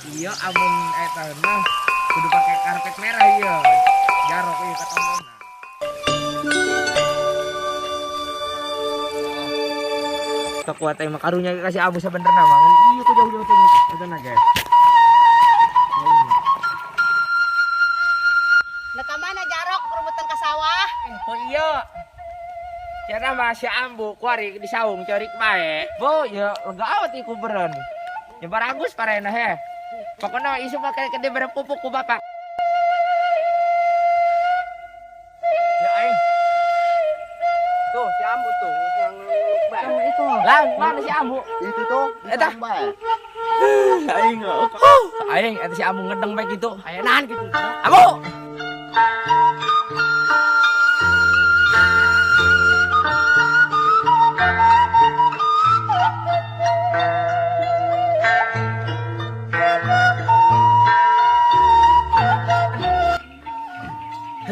Iya, amun eta mah kudu pake karpet merah ieu. Jarok ieu katonggona. Tok kuat teh mah karunya kasih abu sabenerna mah. Ngan ieu ku jauh-jauh teh eta na ge. Lah ka mana jarok perebutan ka sawah? Oh iya. Cenah mah si ambu kuari di saung ceurik bae. Bo, ya lega awet ieu kubereun. Ya baragus parena he. Pokona isu make gede bere pupuk ku bapak. Ya aing. Tuh si ambu tuh ngeluk bae. Itu. Lah, mana si ambu? Itu tuh. Eta. Bae. Aing. Aing eta si ambu ngedeng bae kitu. Aya nahan kitu. Ambu.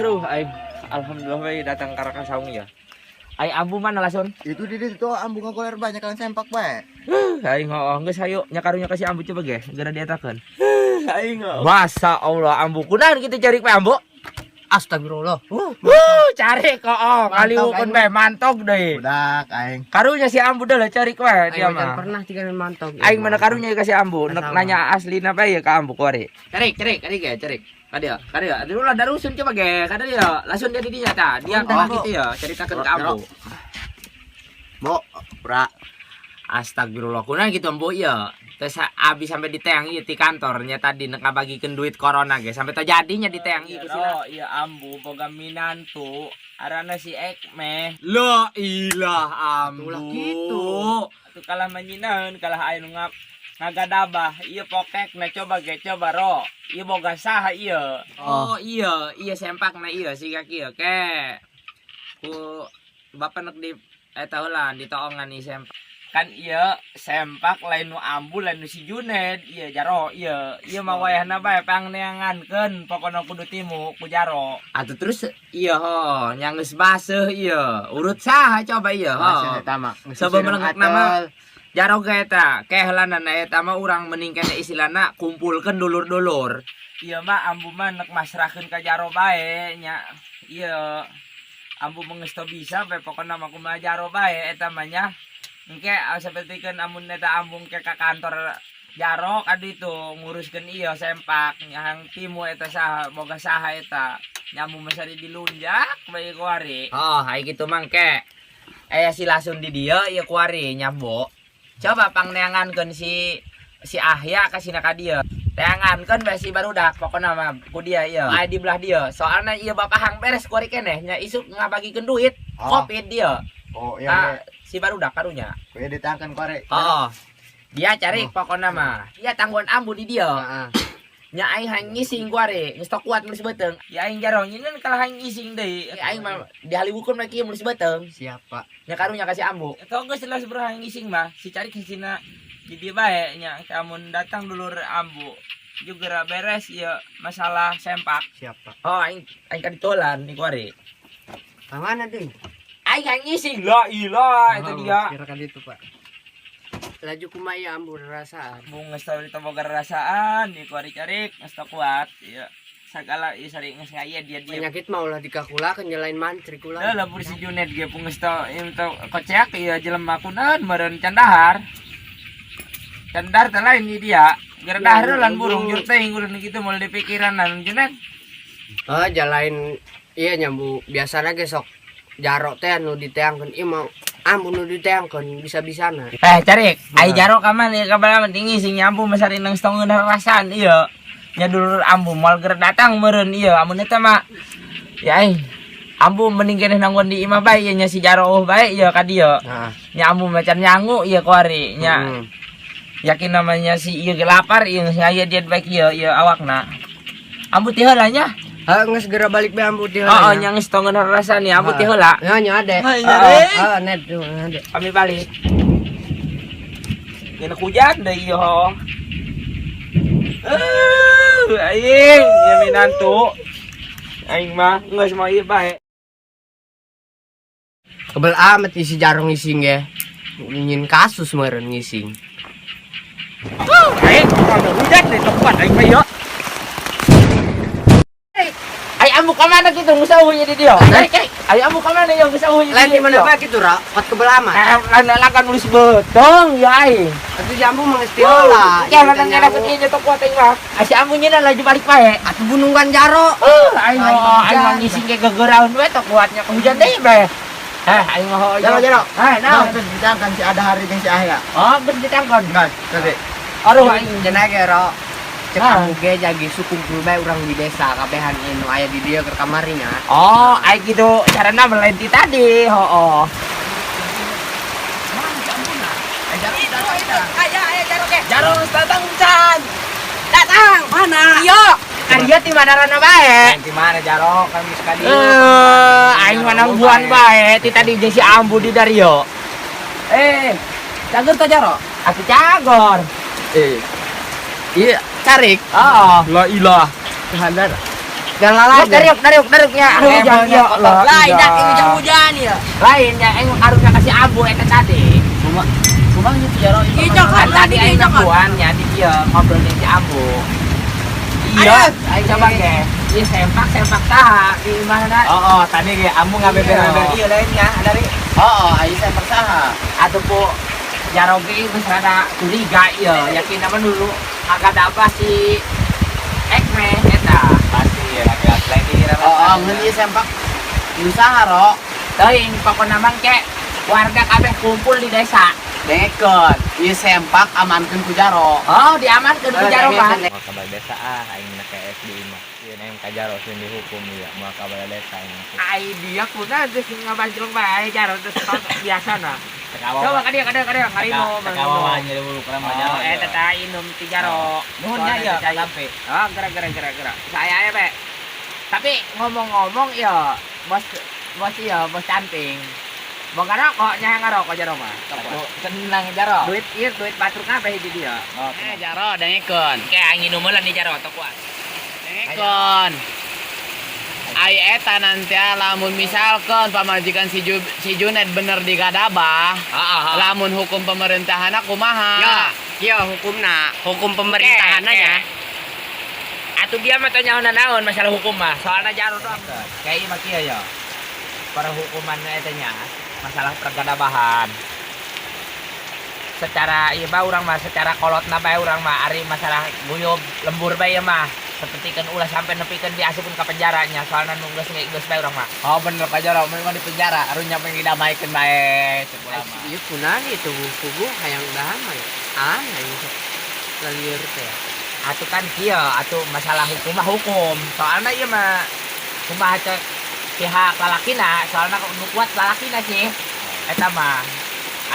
Aduh, aing alhamdulillah we datang ka saung ya. Aing ambu mana lasun? Itu di situ ambu ngagoler banyak kalian sempak bae. Aing hooh geus hayu nya karunya ka si ambu coba ge, geura dietakeun. Aing Masa Allah ambu kunaon kitu cari we ambu? Astagfirullah. Cari kok oh, ngaliwukeun bae mantog deui. Budak aing. Karunya si ambu deui cari we dia mah. Pernah tiga mantog. Aing mana karunya ka si ambu, nek nanya aslina bae ya ka ambu kuari. Cari, cari, cari ge, cari. Kadia, kadia, aduh lah darusun coba ge, kadia ya, langsung dia di dinya ta, dia oh, gitu ya, ceritakeun ka ambu. Bo, pra. Astagfirullah, kunaon kitu ambu ieu. Terus abi sampai diteang ieu ti kantornya tadi nek ngabagikeun duit corona ge, sampai terjadinya diteang ieu ku sila. Iya ambu boga minantu, arana si Ekme. La ilah ambu. Atulah kitu. Atuh kalah menyinaeun, kalah aya nu ngagadabah, ieu pokekna coba ge coba ro. Ieu boga saha ieu? Oh, iya, iya sempakna ieu siga kieu ke. Ku bapak nek di eta heula ditoongan ieu sempak. Kan ieu sempak lain nu ambu lain nu si Juned, ieu jaro ieu. Ieu mah wayahna bae pangneangankeun pokona kudu timu ku jaro. Atuh terus ieu ho, nya geus baseuh ieu. Urut saha coba ieu ho. Eta mah. Coba melengkap nama. Jaro ge eta, keheulana eta mah urang mending kene istilahna kumpulkeun dulur-dulur. Ieu mah ambu mah nek masrahkeun ka jaro bae nya. Ieu ambu mah geus teu bisa bae pokona mah kumaha jaro bae eta mah nya. Engke sapertikeun amun eta ambu engke ka kantor jaro kadu itu nguruskeun ieu sempak nya timu eta saha boga saha eta. Nya ambu mah sari dilunjak bae kuari. Oh, ai kitu mah engke. Aya si lasun di dieu ieu kuari nya, Bu. Coba pangneangankeun si Ahya kasina ka dieu. Teangankeun bae si barudak pokona mah ku dia ieu. Aya di belah dieu. Soalna ieu bapak hang beres kuari keneh nya isuk ngabagikeun duit. Oh. Covid dieu. Oh, iya, Nah, iya. si barudak karunya. Kuy ditangkeun kuari. Oh. Dia cari pokona mah. Dia tangguhan ambu di dieu. Heeh. Nya aing hang ngising kuari, geus tok kuat mulus beuteung. Ya aing jaro nyineun kalah hang ngising deui. Ya aing mah dihaliwukeun mah kieu mulus beuteung. Siapa? Nya karunya kasih ambu. Eta geus jelas bro hang ngising mah, si cari kasina di dieu bae nya amun datang dulur ambu juga beres ieu masalah sempak. Siapa? Oh aing aing ka ditolan ni kuari. Ka mana deui? Aing hang ngising la ilah eta dia. Kira ka ditu, Pak. Laju kumaha ieu ambu rarasaan? Bung geus teu boga rarasaan ni kuari carik geus teu kuat ieu. Sagala ieu sari geus ngaya dia dia. Penyakit mah ulah dikakulakeun nya lain mantri kula. Lah lamun si Junet ge pung geus teu ieu teu koceak ieu jelema kunaon meureun candahar. Candahar teh lain ieu dia. Gara dahar lan burung jur teh ngulun kitu moal dipikiran Junet. Oh, jalain iya nyambu biasana ge sok jaro teh anu diteangkeun ieu mah ambu nu diteangkeun bisa-bisana. Carik, ai jaro ka mana ieu kabar tinggi sing nyambu masari nang stongeun rasaan ieu. Nya dulur ambu moal ger datang meureun ieu amun eta mah ya aing ambu mending keneh nanggon di imah bae ieu nya si jaro eueuh bae ieu ka dieu. Heeh. Nya ambu macan nyangu ieu kuari nya. Yakin namanya si ieu ge lapar ieu geus ngaya dia bae ieu ieu awakna. Ambu ti heula nya. Heeh, geus geura balik bae ambu ti heula. Heeh, nya geus tongeun rasa nih ambu ti heula. Ya nya ade. Heeh. Heeh, net tuh ade. Kami balik. Nyenek hujan deui ieu ho. Aing ieu minantu. Aing mah geus mau ieu bae. Kebel amat isi jarong ngising ge. Ngin kasus meureun ngising. Aing kalau hujan deh tok Aing mah ieu. Ai ambu ka mana kitu geus eueuh di dieu? Ai ambu ka mana ieu geus eueuh di Lain di dieu? mana bae kitu, Ra? Kot kebelaman. Eh, lain nulis betong ya aing. Atuh si ambu mah geus tiola. Ya lain ngadakeun ieu nya kuat aing mah. Ah, si ambu nyeuna laju balik bae. Atuh bunungan jaro. Eh, aing Lain mah aing mah hujan. ngising ke gegeraun we tok kuatnya hujan deui bae. Eh, aing mah hoyong. Jaro, jaro. Eh, naon? Terus ditangkan si ada hari jeung si Ahya. Oh, geus ditangkon. Enggak, tadi. Aduh aing. Cenah ge, Ro. Cek Ah. ambu ge jagi sukumpul bae urang di desa kabehan ieu nu aya di dieu keur kamari nya. Oh, aing gitu carana melain ti tadi, hooh. Itu, aya aya jarok ge. Jaro geus datang can. Datang. Mana? Iya. Karya ti manarana bae. Di mana jaro kan geus ka dieu. Eh, aing mah nangguan bae ti tadi jeung si Ambu di Dario. Eh, cager ta jaro? Aku cagor. Eh. Iya, carik. Oh. La ilah. Sadar. Dan lala. Dariuk, dariuk, dariuknya. Aduh, jangan ieu lah. Lah, idak ini hujan ya. Lain ya, aing karunya kasih Ambu eta tadi. Kumaha gitu jaro? Iya, cokot Kan tadi tadi aing dia cokot. nangguan nya di dieu ngobrol jeung si Ambu. Iya, aing coba ge. Ieu sempak sempak taha di mana? Oh, oh, tadi ge ambu ngabeber-beber ieu lainnya, dari. Oh, oh, aing saya persaha. Atau po Jaroge geus rada curiga ieu, yakin nama dulu agak dabah si Ekme eta. Pasti ya laki-laki lain dikira. Oh, oh, ngeun ieu sempak. Usaha, Ro. Teuing pokona mah ke warga kabeh kumpul di desa. Dengekeun, ieu sempak amankeun ku jaro. Oh, diamankeun ku Jaro mah. Mau kabar desa ah, aing na ke SD mah. Ieu aing ka jaro sieun dihukum ieu, mau kabar desa aing. Ai dia kuna geus ngabanjrong bae Jaro terus biasa na. Coba ka dia ka dia ka dia ngarimo. Tekawa nyeri bulu kurang mah jaro. Oh, eta tah inum ti Jaro. Nuhun nya ieu sampe. Oh, gerak gerak gerak gerak. Saya ya, Pe. Tapi ngomong-ngomong ya, bos bos iya, bos canting. Boga rokok nya ngarokok Jaro mah. Atuh tenang jaro. Duit ieu duit batur kabeh di dia. Oh, Eh, jaro dengekeun. Kayak angin nginum di Jaro tok kuat. Dengekeun. Ai eta nanti lamun misalkan pamajikan si Junet bener digadabah, Heeh. lamun hukum pemerintahanna kumaha? Ya, iya hukumna, hukum pemerintahanna nya. Atuh dia mah teu nyaho naon masalah hukum mah. Soalna Jaro doang. Kayak ieu mah kieu ya. Perhukuman eta nya masalah pergadabahan. Secara ieu mah urang mah secara kolotna bae urang mah ari masalah guyub lembur bae ieu mah. Sepetikeun ulah sampai nepikeun diasupkeun ka penjaranya soalna nu geus geus bae urang mah. Oh bener Pak Jaro, mun mah di penjara, arunya pengen didamaikeun bae cek ulama. Ieu kunaon ieu tubuh-tubuh hayang damai. Aneh ieu sok lalieur teh. Atuh kan kieu atuh masalah hukum mah hukum. Soalna ieu mah kumaha cek pihak lalakina, soalna nu kuat lalakina sih. Eta mah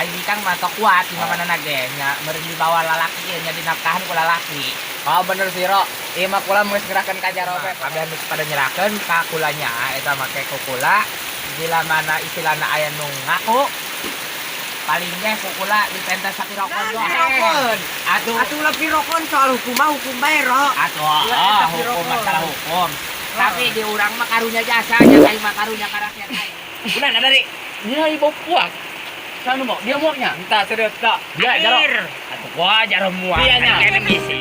aing kang mah tok kuat di mana ge nya meureun dibawa lalaki ieu nya dinafkahan ku lalaki. Oh bener sih Ro, ieu mah kula geus nyerahkeun ka Jaro Kabeh we. kabeh nu pada nyerahkeun ka kulanya eta make ku kula bila mana istilahna aya nu ngaku paling ge ku kula dipenta sapirokon doang. Pirokon. Atuh Atuh ulah pirokon soal hukum mah hukum bae, Ro. atuh Ya, oh, eta hukum pirokon. masalah hukum. Tapi di urang mah karunya jasa nya aing mah karunya ka rakyat aing. Udah ada dari dia ibu puak. Sana mau dia muaknya. Entah serius tak. Dia jaro. Atuh gua jaro muak. Iya, nya. Aing ngisi.